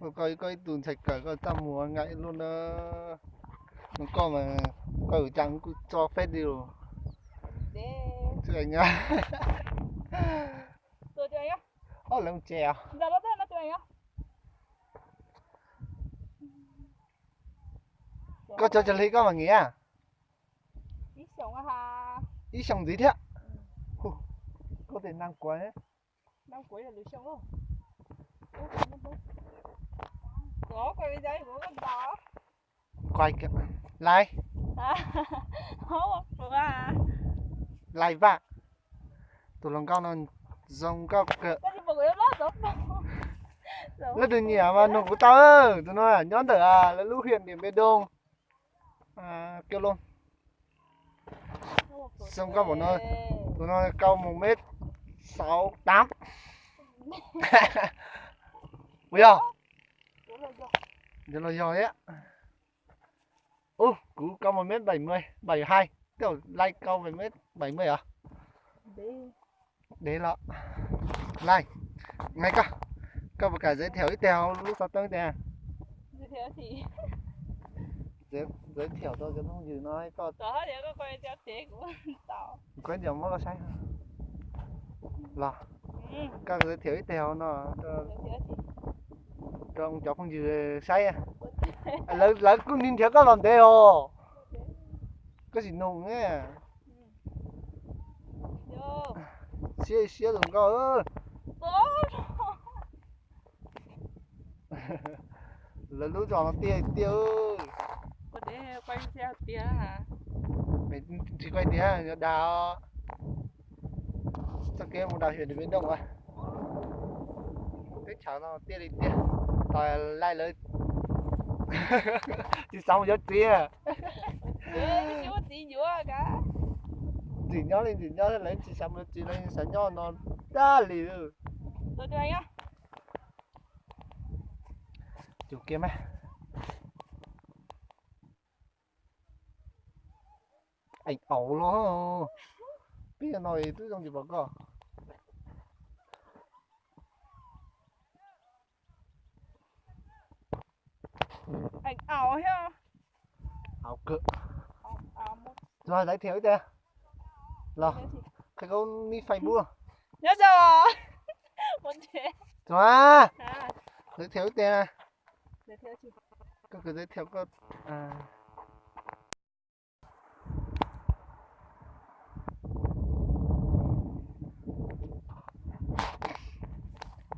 Koj, koj ib tug ntxhais kawm koj txaj muag nkaus ib lub na. Koj mas, koj yuav cas kuj tso feb di lus. Ob lawv tsev os. Koj cov cov hli koj mas nyiam. Ib xyoos ntxiv thiab. Koj tes nag kuav. Lais, lais vaj. Tus hluas nkauj no zoo nkauj kawg. Leej twg nyiam mas nug kuv tau. Tus no nyob ntawm lawv lub huyện Điện Biên Đông, Kiêu Lôn. Zoo nkauj npaum no, tus no cao một mét sáu tám. Ua yog, los yog thiab. Ub, kuv cao một mét bảy mươi, bảy hai, cậu lai cao một mét bảy mươi hả? Dev los. Lai, nqaij koj, koj puas kam giới thiệu ib teg hauv lub xov tooj tias, giới thiệu rau cov phooj ywg no koj, kuv cov muab koj saib los, koj giới thiệu ib teg hauv no rau cov phooj ywg saib. Lawv kuj nrhiav koj los ntev os. Koj tsis nug. Siab siab tus nkauj. Lawv lub zos no tiaj tiaj. Tsis quay tiag, yuav dag. Txoj kev mus rau huyện Điện Biên Đông a. Teb chaws no tiaj li tiaj. Tos laij lawv tsis xav mus yuav txiv. Ntxim nyob li ntxim nyob, lawv tsis xav mus yuav txiv, lawv xav nyob no tag li. Cus kiag mas. Eem auv los. Peb no twb zoo tsis pom koj. Eem auv thiab. Auv kawg. Tsuas giới thiệu ib teg los, qhia koj nick Facebook. Nyob zoo. Tsuas giới thiệu ib teg. Koj giới thiệu koj.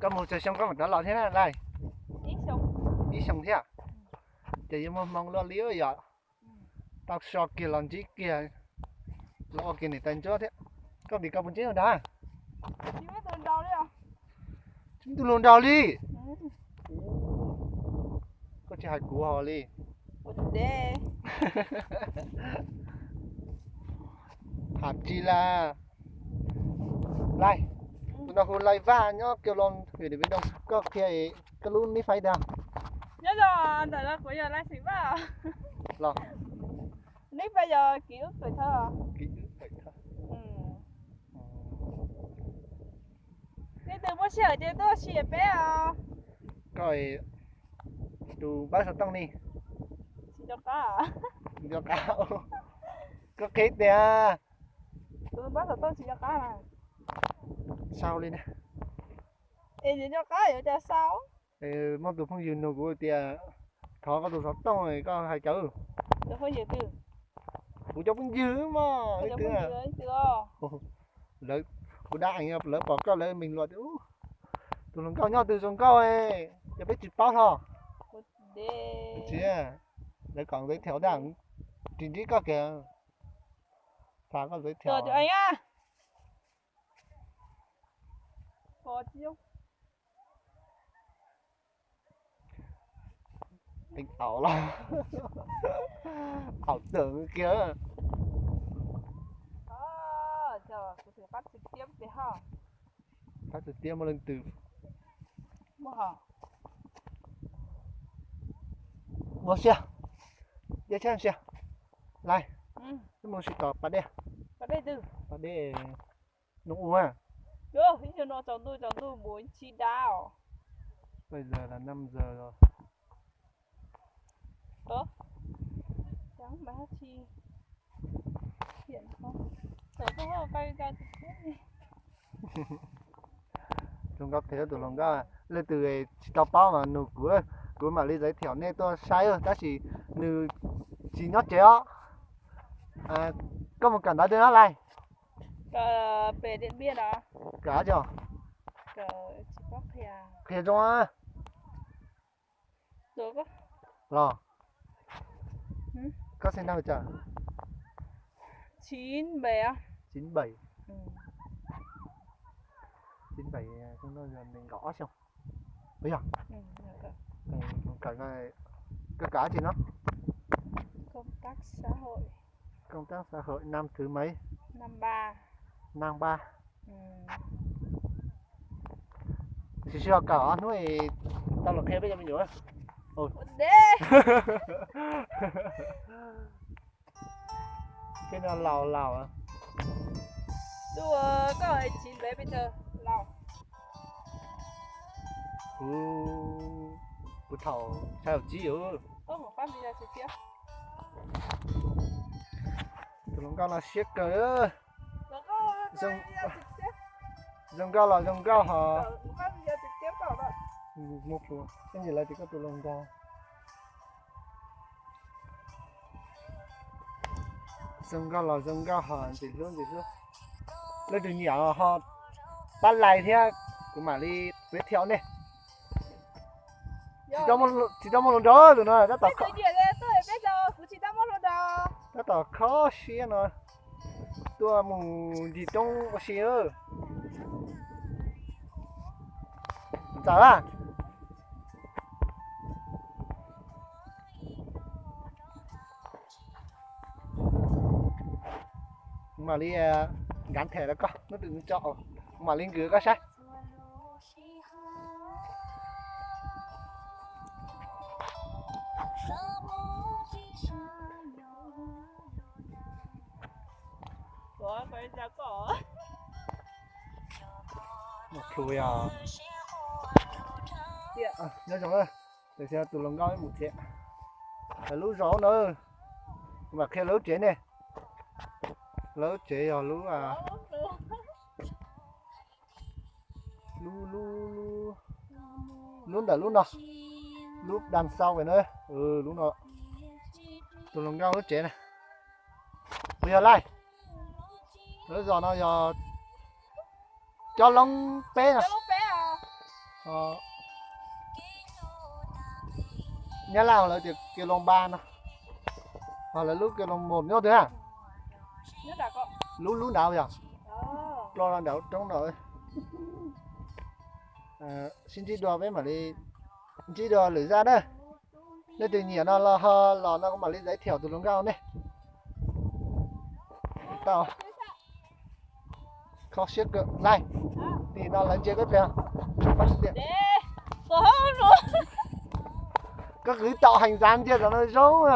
Koj mus tsawg xyoo koj mam rov los thiab na Lai? Ib xyoo thiab. Ces yuav muaj hmoo luaj li yom. Tau so kiag los ntsib kiag, los ua kiag niam tais ntsuab thiab. Koj vim koj puas ntsib hluas nraug? Tsis muaj tus hluas nraug li. Koj tsis hais kuv hos li. Hais tsis las. Lai, tus no hu Lai Vaj nyob Kiav Loos, huyện Điện Biên Đông. Koj qhia koj lub nick Face tau. Nyob zoo, ntawm no kuv yog Lai Xeem Vaj. Los, nick Face yog Ký Ức Tuổi Thơ. Leej twg muaj sij hawm ces tuaj ua si peb os. Koj tus npawb xov tooj ni? Tsis nco qab. Nco qab. Koj qhia tias. Tus npawb xov tooj tsis nco qab na. Sau li na. Es tsis nco qab yuav cas sau? Muaj tus phooj ywg nug kuv tias thov koj tus xov tooj koj hais cas. Kuv cov phooj ywg mas ib tug. Lawv, kuv dab eev lawv pom koj lawv bình luận tias tus hluas nkauj nyob twg zoo nkauj, yog peb tsis paub hlo. Tsis, lawv kom giới thiệu da, tsis ntsib koj kiag. Xav koj giới thiệu. Teev taum los, taum tawm kiag. Pab tus tiab muaj leej twg? Ua siab, dej tshab siab. Lais, wb mus sim tom pas dej. Pas dej, noo ua. Ib nyuag no tsaus ntuj, tsaus ntuj mus ib tsib dab os. Bây giờ là năm giờ rồi. Ủa? Chẳng mà thì hiện không. Tụi tôi không quay ra trực tiếp đi. Zoo nkauj tiag tus hluas nkauj, leej twg tsis tau paub mas nug kuv, kuv mam li giới thiệu nej tuaj saib, tab sis nws tsis nyob tsev os. Koj mus kawm ntawv twg no lais? Kawm dab tsi? Qhia zoo. Los, koj sinh năm bao giờ? Chín bảy. Chín bảy. Chín bảy, không bao giờ mình có ốc không? Bây giờ. Kawm, kawm dab tsi no? Công tác xã hội. Công tác xã hội năm thứ mấy? Năm ba. Năm ba. Tsis sib ho kawm ob hnub, tau los qhia peb cov me nyuam. Peb no laus laus. Kuv, kuv thaum xya caum tsib. Tus hluas nkauj no siab kawg. Zoo nkauj los zoo nkauj hos. Muaj plhu, ib ntsis lawv tias koj tus hluas nkauj. Zoo nkauj los zoo nkauj hos ntxim hlub ntxim hlub. Leej twg nyiam ho pab like thiab kuv mam li giới thiệu nej. Tsis tau muaj hluas nraug tus no, tab tom, tab tom kho siab no tuaj mus ncig roob ua si. Txawm a. Mam li nkad them rau koj, hnub twg tso, mam li nkwm koj saib. Plhu yog. Nyob zoo, tam sim no tus hluas nkauj mus tsev. Lawv lub zos no, kuv mam qhia lawv lub tsev ne. Lawv lub tsev yog lub, lub, lub, lub ntawm lub no, lub đằng sau kìa na, lub no, tus hluas nkauj lub tsev na. Puas yog laj? Lawv zos no yog Cob Loob peb no. Nyab Laj lawv tias Kiav Loos Npa no, ho lawv lub Kiav Loos Mos nyob twg na? Lub, lub ntawd yog ploj rau nram roob no. Sib ntsib dua peb mam li ntsib dua lwm zaj na. Leej twg nyiam no los ho los no kuv mam li giới thiệu tus hluas nkauj nej. Tau. Kho siab kawg laj. Tim no lawv ntsia peb pem. Koj kwv tau hành lang ntsia tam no zoo.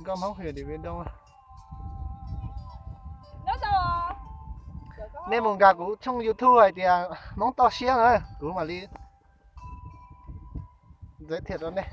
Nkauj Hmoob hwm Điện Biên Đông. Nej mus nkag kuv tshooj YouTube hais tias Hmoob Toj Siab na, kuv mam li giới thiệu rau nej.